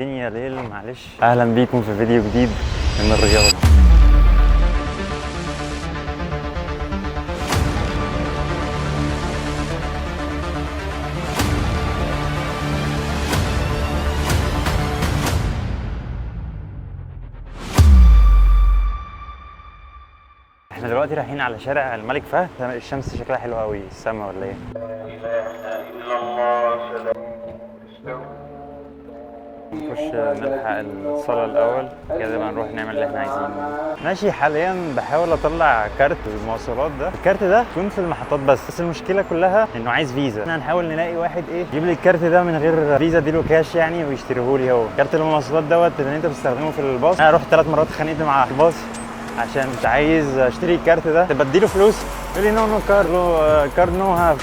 الدنيا ليل، معلش. اهلا بيكم في فيديو جديد من الرياض. احنا دلوقتي رايحين على شارع الملك فهد. الشمس شكلها حلو قوي، السما ولا ايه؟ نخش نلحق الصلاة الأول كده بقى نروح نعمل اللي احنا عايزينه. ماشي، حاليا بحاول أطلع كارت المواصلات ده. الكارت ده يكون في المحطات بس المشكلة كلها إنه عايز فيزا. احنا هنحاول نلاقي واحد إيه يجيب لي الكارت ده من غير فيزا، اديله كاش يعني ويشتريه لي هو. كارت المواصلات دوت اللي أنت بتستخدمه في الباص. أنا رحت 3 مرات اتخانقت مع الباص عشان مش عايز اشتري الكارت ده، بديله فلوس يقول لي no no card، card no have،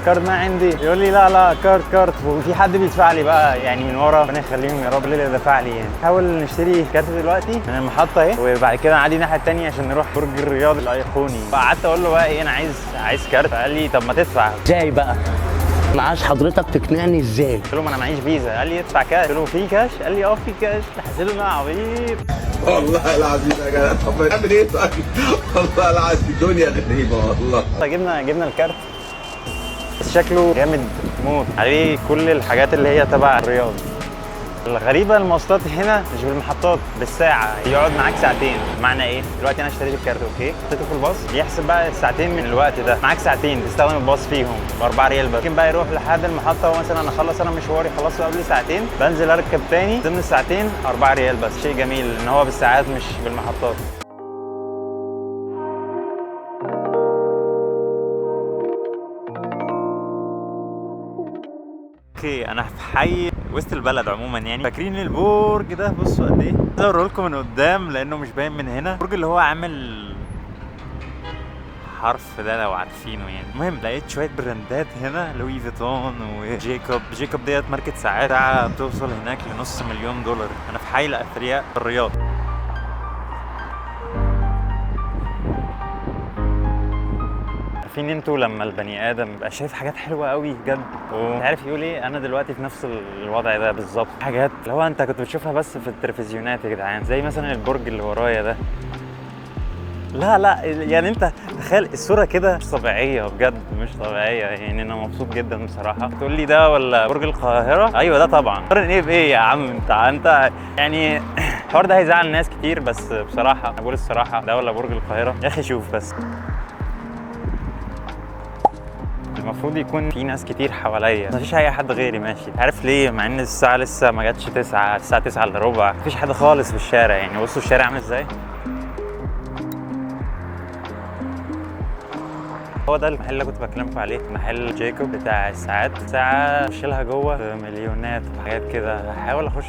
card ما عندي، يقول لي لا لا card card، وفي حد بيدفع لي بقى يعني من ورا، ربنا يخليهم يا رب اللي دفع لي يعني. نحاول نشتري كارت دلوقتي من المحطة اهي، وبعد كده نعدي الناحية الثانية عشان نروح برج الرياض الايقوني. فقعدت اقول له بقى ايه، انا عايز كارت، فقال لي طب ما تدفع. ازاي بقى؟ انا عايز حضرتك تقنعني ازاي؟ قلت له ما انا معيش فيزا، قال لي ادفع كاش، قلت له في كاش؟ قال لي اه في كاش. حسيت ان انا عبيط والله العظيم يا جدع. طب نعمل ايه طيب؟ والله العظيم الدنيا غريبة والله. جبنا الكارت، بس شكله جامد موت، عليه كل الحاجات اللي هي تبع الرياض. الغريبة المواصلات هنا مش بالمحطات، بالساعة، يقعد معاك ساعتين. معنى ايه؟ دلوقتي انا اشتريت الكارت okay، حطيته في الباص، بيحسب بقى الساعتين من الوقت ده، معاك ساعتين تستخدم الباص فيهم ب 4 ريال بس. ممكن بقى يروح لحد المحطة، ومثلا اخلص انا مشواري خلصته قبل ساعتين، بنزل اركب تاني ضمن الساعتين 4 ريال بس. شيء جميل ان هو بالساعات مش بالمحطات. okay، انا في حي وسط البلد عموما يعني. فاكرين البرج ده؟ بصوا قد ايه، عايز اوريه لكم من قدام لانه مش باين من هنا. البرج اللي هو عامل حرف ده لو عارفينه يعني. المهم لقيت شوية براندات هنا، لوي فيتون وجيكوب. جيكوب ديت ماركة ساعات، ساعة بتوصل هناك ل$500,000. انا في حي الاثرياء في الرياض. عارفين انتوا لما البني ادم بيبقى شايف حاجات حلوة قوي بجد ومش عارف يقول ايه؟ انا دلوقتي في نفس الوضع ده بالظبط. حاجات اللي هو انت كنت بتشوفها بس في التلفزيونات يا جدعان، زي مثلا البرج اللي ورايا ده. لا لا يعني انت تخيل الصورة كده مش طبيعية بجد، مش طبيعية يعني. انا مبسوط جدا بصراحة. تقول لي ده ولا برج القاهرة؟ ايوه ده طبعا. قارن ايه بايه يا عم انت يعني الحوار ده هيزعل ناس كتير، بس بصراحة انا بقول الصراحة، ده ولا برج القاهرة يا اخي. شوف بس، المفروض يكون في ناس كتير حواليا، مفيش اي حد غيري ماشي. عارف ليه؟ مع ان الساعة لسه ما جاتش 9، الساعة 8:45، مفيش حد خالص في الشارع يعني. بصوا الشارع عامل ازاي. هو ده المحل اللي كنت بكلمكم عليه، محل جايكوب بتاع الساعات. ساعة شيلها جوه مليونات وحاجات كده. هحاول اخش.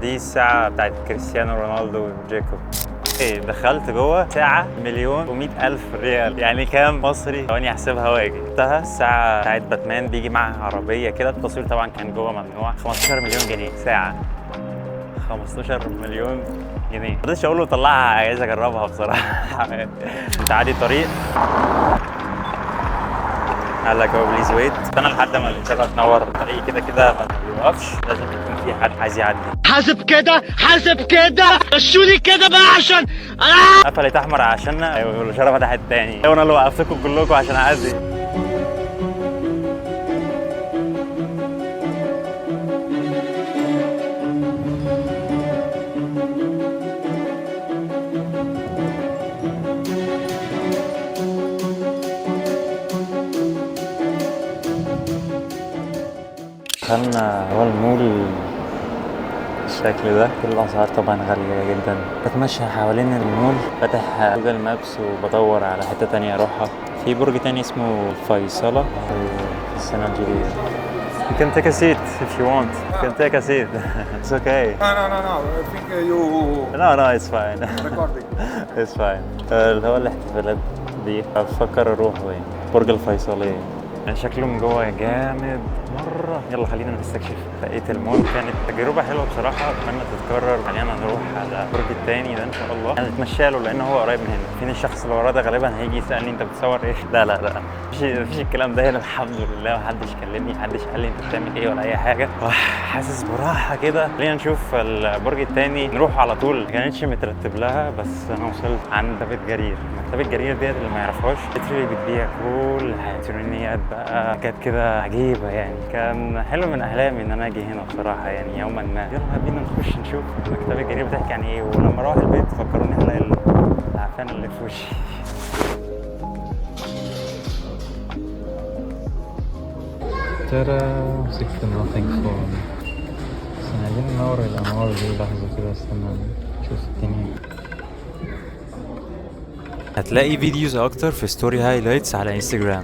دي الساعة بتاعت كريستيانو رونالدو وجايكوب. ايه، دخلت جوه ساعة 1,100,000 ريال، يعني كام مصري؟ ثواني احسبها واجي. شفتها الساعة بتاعت باتمان، بيجي معاها عربية كده. التصوير طبعا كان جوه ممنوع. 15 مليون جنيه ساعة، 15 مليون جنيه. ما رضيتش اقول له طلعها، عايز اجربها بصراحة. انت عادي طريق قال لك هو please wait. استنى لحد ما الاشارة تنور. الطريق كده كده ما بيوقفش، لازم يكون في حد عايز يعدي. حاسب كده، حاسب كده، مشوني كده بقى عشان قفلت احمر عشاننا. ايوه الاشارة فتحت تاني، وانا اللي وقفتكم كلكم عشان اعدي. دخلنا هو المول بالشكل ده، كل الاسعار طبعا غالية جدا. بتمشى حوالين المول، فاتح Google Maps وبدور على حتة تانية اروحها. في برج تاني اسمه فيصلة في السنة الجديدة. You can take a seat if you want. You can take a seat. It's okay. No, no, no, no. I think you No, no, it's fine. recording. It's fine. اللي هو الاحتفالات دي بفكر اروحه يعني. برج الفيصلية يعني شكله من جوه جامد. مره. يلا خلينا نستكشف بقية المول. كانت تجربه حلوة بصراحه، اتمنى تتكرر. خلينا نروح على البرج الثاني ده ان شاء الله، هنتمشى له لان هو قريب من هنا. فين الشخص اللي وراه ده؟ غالبا هيجي يسالني انت بتصور ايه. لا لا لا، مفيش الكلام ده هنا الحمد لله. محدش كلمني، محدش قال لي انت بتعمل ايه ولا اي حاجه. حاسس براحة كده. خلينا نشوف البرج الثاني، نروح على طول. ما كانتش مترتب لها، بس انا وصلت عند مكتبه جرير. مكتبه جرير ديت اللي ما يعرفهاش literally بتبيع كل حاجه، الكترونيات بقى، حاجات كده عجيبة يعني. كان حلم من احلامي ان انا اجي هنا بصراحة يعني يوما ما. يلا بينا نخش نشوف مكتبه جرير بتحكي عن ايه، ولما اروح البيت فكروني احلق العفانه اللي في وشي. ترى مسكت nothing phone، بس عايزين ننور الأنوار دي. لحظة كده، استنى نشوف الدنيا. هتلاقي videos اكتر في story highlights على انستجرام.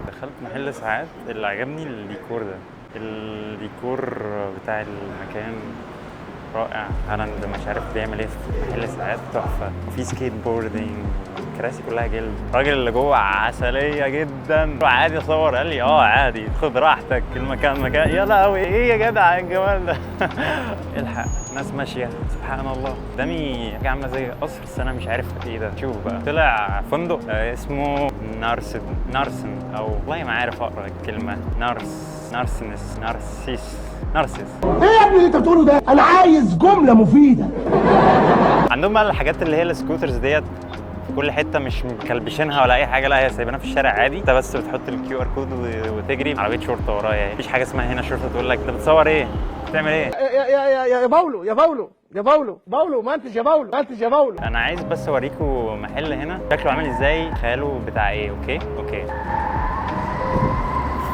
دخلت محل ساعات، اللي عجبني الديكور ده، الديكور بتاع المكان رائع. هالاند مش عارف بيعمل ايه في محل ساعات، تحفة. وفي skateboarding، الكراسي كلها جلد. الراجل اللي جوه عسلية جدا، عادي اصور؟ قال لي اه عادي، خد راحتك، المكان مكان. يا لهوي، ايه يا جدع الجمال ده؟ الحق ناس ماشيه، سبحان الله. قدامي حاجة عامله زي قصر، بس انا مش عارف ايه ده. شوف بقى، طلع فندق اسمه نارسن، نارسن او والله ما عارف اقرا الكلمه، نارس، نارسنس، نارسيس، نارسيس. ايه يا ابني اللي انت بتقوله ده؟ انا عايز جملة مفيدة. عندهم بقى الحاجات اللي هي ال scooters ديت في كل حته، مش مكلبشينها ولا اي حاجه، لا هي سايبينها في الشارع عادي. انت بس بتحط ال QR code وتجري. عربية شرطه ورايا يعني. مفيش حاجة اسمها هنا شرطه تقول لك انت بتصور ايه؟ بتعمل ايه؟ يا يا يا يا باولو، يا باولو، يا باولو، باولو ما انتش يا باولو، ما انتش يا باولو. انا عايز بس اوريكم محل هنا شكله عامل ازاي، خياله بتاع ايه. okay okay،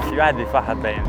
في واحد بيفحط باين.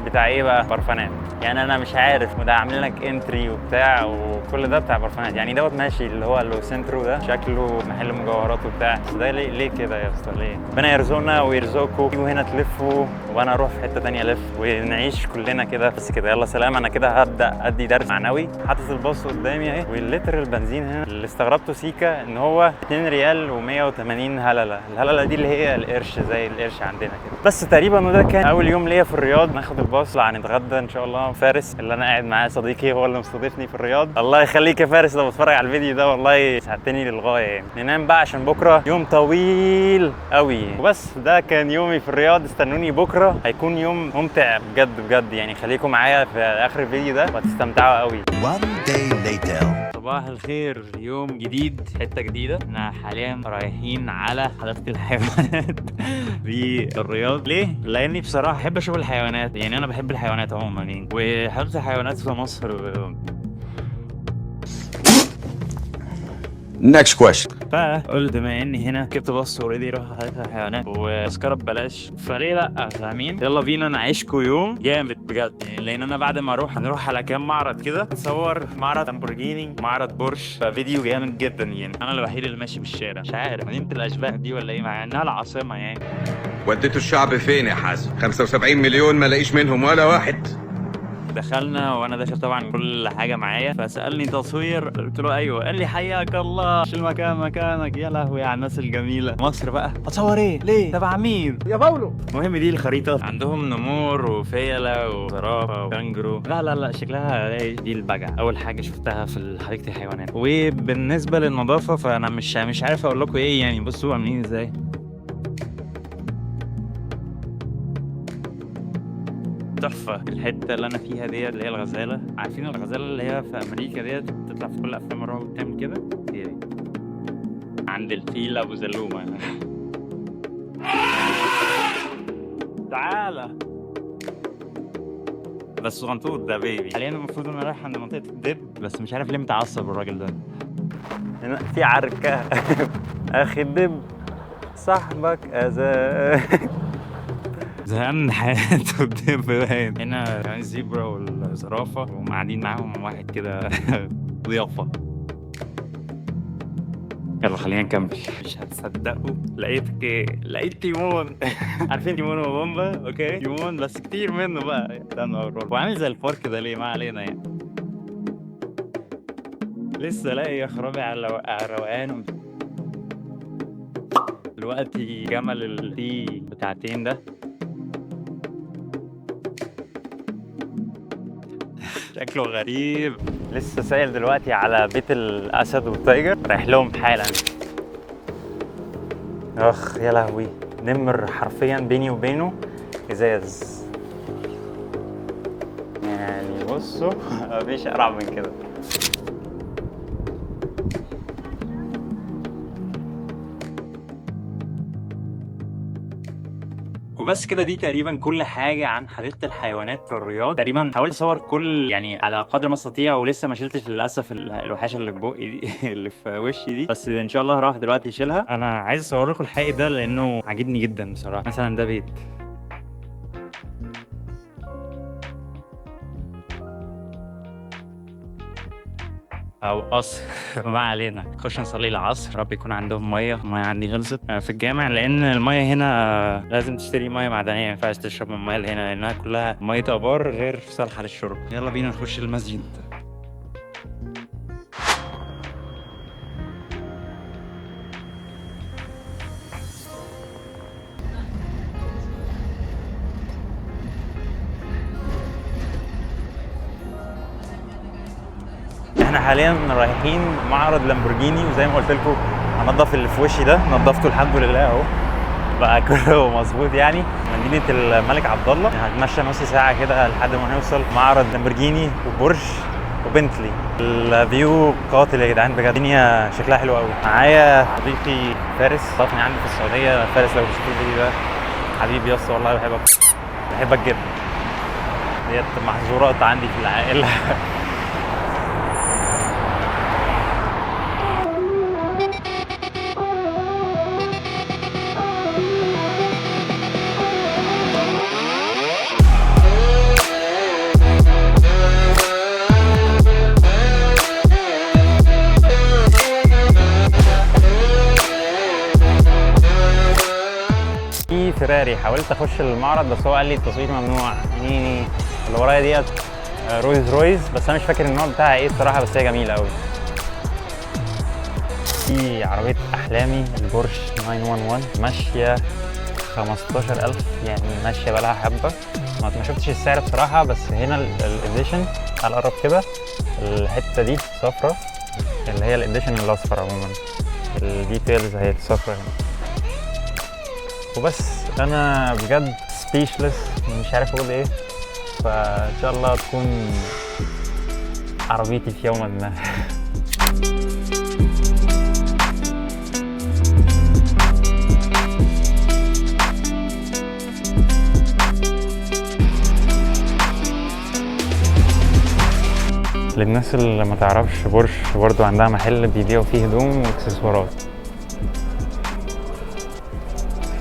بتاع ايه بقى؟ برفانات يعني. انا مش عارف، وده عامل لك entry وبتاع وكل ده بتاع برفانات يعني. دوت ماشي، اللي هو اللو سنترو ده شكله محل مجوهرات وبتاع، بس ده ليه ليه كده يا اسطى؟ ليه؟ ربنا يرزقنا ويرزقكم، تيجوا هنا تلفوا وانا اروح في حتة ثانية الف، ونعيش كلنا كده. بس كده، يلا سلام. انا كده هبدا ادي درس معنوي. حاطط الباص قدامي اهي، واللتر البنزين هنا اللي استغربته سيكا ان هو 2 ريال و180 هلله. الهلله دي اللي هي القرش، زي القرش عندنا كده بس تقريبا. وده كان اول يوم ليا في الرياض. ناخد الباص هنتغدى ان شاء الله. فارس اللي انا قاعد معاه صديقي، هو اللي مستضيفني في الرياض. الله يخليك يا فارس لو بتتفرج على الفيديو ده، والله ساعدتني للغاية يعني. ننام بقى عشان بكره يوم طويل قوي. وبس ده كان يومي في الرياض. استنوني بكره، هيكون يوم ممتع بجد بجد يعني. خليكم معايا في اخر الفيديو ده وهتستمتعوا قوي. One day later. صباح الخير، يوم جديد، حتة جديدة. احنا حاليا رايحين على حديقة الحيوانات في الرياض. ليه؟ لاني بصراحة بحب اشوف الحيوانات يعني، انا بحب الحيوانات عموما يعني. وحديقه الحيوانات في مصر Next question. فقلت بما اني هنا ركبت باص already اروح حديقة الحيوانات وتذكره ببلاش، فليه لا؟ فاهمين؟ يلا بينا نعيشكم يوم جامد بجد يعني. لان انا بعد ما اروح هنروح على كام معرض كده، نصور معرض لامبورجيني، معرض بورش، ففيديو جامد جدا يعني. انا الوحيد اللي ماشي في الشارع، مش عارف مدينة الاشباح دي ولا ايه، مع انها العاصمة يعني. وديتوا الشعب فين يا حازم؟ 75 مليون ما لاقيش منهم ولا واحد. دخلنا وانا داخل طبعا كل حاجة معايا، فسالني تصوير، قلت له ايوه، قال لي حياك الله، شيل المكان مكانك. يا لهوي على الناس الجميلة. مصر بقى اتصور ايه؟ ليه؟ تبع مين؟ يا باولو. المهم دي الخريطة، عندهم نمور وفيله وزرافه وكانجرو. لا لا لا، شكلها دي البجعه، اول حاجة شفتها في حديقة الحيوانات. وبالنسبة للنظافه فانا مش عارف اقول لكم ايه يعني. بصوا عاملين ازاي، تحفة. الحتة اللي انا فيها ديت اللي هي الغزاله، عارفين الغزالة اللي هي في امريكا ديت بتطلع في كل افلام الرعب بتعمل كده؟ هي دي. عند الفيل ابو زلومه. تعالى بس صغنطوط ده بيبي. حاليا المفروض ان انا رايح عند منطقة الدب، بس مش عارف ليه متعصب الراجل ده. هنا في عركة. اخي الدب صاحبك اذاك. زهقان من حياته الدب باين. هنا كمان الزيبرا والزرافه، وقاعدين معاهم واحد كده ضيافة. يلا خلينا نكمل. مش هتصدقوا لقيت ايه؟ لقيت تيمون. عارفين تيمون وبومبا؟ okay تيمون بس كتير منه بقى. استنى اوريكم. هو عامل زي ال park ده ليه؟ ما علينا يعني. لسه لاقي يا خرابي على الروقان. دلوقتي جمل اللي بتاعتين ده شكله غريب. لسه سائل دلوقتي على بيت الاسد وال tiger، رايح لهم حالا. اخ يا لهوي، نمر حرفيا بيني وبينه ازاز يعني. بصوا مفيش ارعب من كده. وبس كده، دي تقريبا كل حاجة عن حديقة الحيوانات في الرياض. تقريبا حاولت اصور كل يعني على قدر ما استطيع، ولسه ما شلتش للاسف الوحاشه اللي في بقي دي اللي في وشي دي، بس ان شاء الله هروح دلوقتي اشيلها. انا عايز اصور لكم الحقيقي ده لانه عاجبني جدا بصراحة. مثلا ده بيت او قصر ما علينا. خش نصلي العصر، رب يكون عندهم مية. المية عندي خلصت في الجامع، لان المية هنا لازم تشتري مية معدنية، ما ينفعش تشرب من المية اللي هنا لانها كلها مية ابار غير صالحه للشرب. يلا بينا نخش المسجد. احنا حاليا رايحين معرض لامبورجيني، وزي ما قلت لكم هنضف اللي في وشي ده، نضفته الحمد لله اهو بقى كله مظبوط يعني. مدينة الملك عبد الله هنتمشى نص ساعة كده لحد ما نوصل معرض لامبورجيني وبورش وبنتلي. ال view قاتل يا جدعان بجد، الدنيا شكلها حلو قوي. معايا صديقي فارس ضافني عندي في السعودية. فارس لو بتشوف الفيديو ده حبيبي يا اسطى، والله بحبك بحبك جدا. ديت محظورات عندي في العائلة. فيراري حاولت اخش المعرض بس هو قال لي التصوير ممنوع. نيني اللي ورايا ديت رولز رويز، بس انا مش فاكر النوع بتاعها ايه الصراحة، بس هي جميلة قوي. في عربية احلامي البورش 911 ماشية 15000، يعني ماشية بقالها حبه. ما شفتش السعر بصراحة، بس هنا ال edition على قرب كده، الحتة دي صفرة اللي هي ال edition الاصفر عموما، ال details هي الصفرة هنا. وبس انا بجد speechless، مش عارف اقول ايه، فان شاء الله تكون عربيتي في يوما ما. للناس اللي ما تعرفش، بورش برضو عندها محل بيبيعوا فيه هدوم واكسسوارات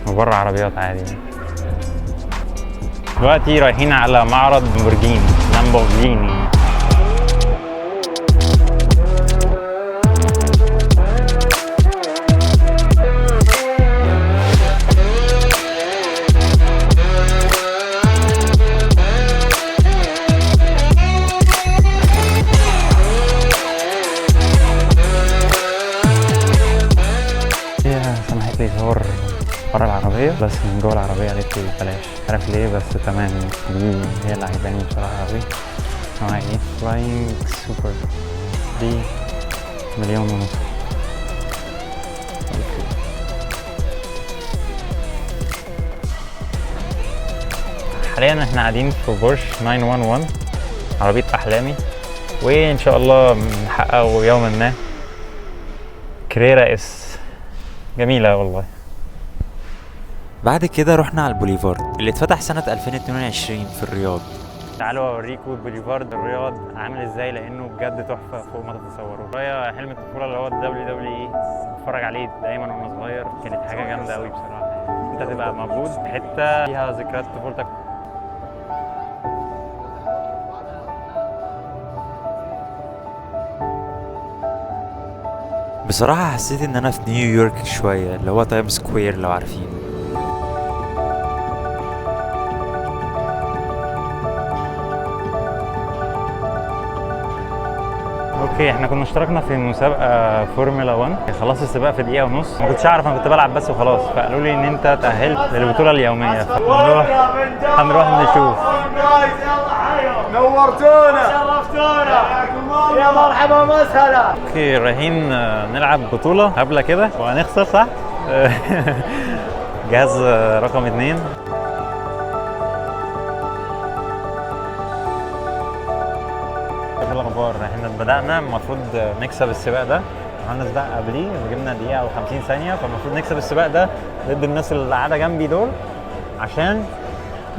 وبره عربيات عادي. دلوقتي رايحين على معرض لامبورجيني. هي سمحت لي صور بره العربية، بس من جوه العربية قالت لي بلاش، مش عارف ليه، بس تمام. دي هي اللي عجباني بصراحة أوي. اسمها ايه؟ Flying Spur، دي 1.5 مليون. حاليا احنا قاعدين في بورش 911 عربية أحلامي، وإن شاء الله نحققه يوما ما. Carrera S جميلة والله. بعد كده رحنا على البوليفارد اللي اتفتح سنة 2022 في الرياض. تعالوا اوريكم البوليفارد الرياض عامل ازاي، لانه بجد تحفة فوق ما تتصوروا. رايا حلم الطفولة اللي هو WWE، بتفرج عليه دايما وانا صغير، كانت حاجة جامدة قوي بصراحة. انت تبقى موجود في حتة فيها ذكريات طفولتك. بصراحة حسيت ان انا في نيويورك شوية، اللي هو Times Square لو عارفين. okay okay، احنا كنا اشتركنا في مسابقة فورمولا 1، خلصت السباق في دقيقة ونص. ما كنتش اعرف، انا كنت بلعب بس وخلاص، فقالوا لي ان انت تأهلت للبطولة اليوميه. هنروح نشوف. نورتونا شرفتونا، يا مرحبا ومسهلا. okay، رايحين نلعب بطوله هبلة كده وهنخسر، صح؟ جهاز رقم 2. ايه الاخبار؟ احنا بدأنا، المفروض نكسب السباق ده. عملنا سباق قبليه وجبنا دقيقة و50 ثانية، فالمفروض نكسب السباق ده ضد الناس اللي قاعدة جنبي دول عشان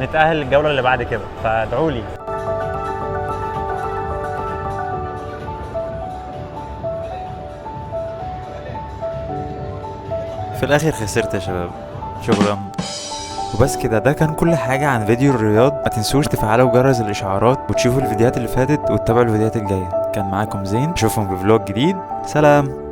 نتأهل للجولة اللي بعد كده، فادعوا لي. في الاخر خسرت يا شباب، شكرا. وبس كده، ده كان كل حاجة عن فيديو الرياض. ما تنسوش تفعلوا جرس الإشعارات وتشوفوا الفيديوهات اللي فاتت وتتابعوا الفيديوهات الجاية. كان معاكم زين، اشوفكم في vlog جديد. سلام.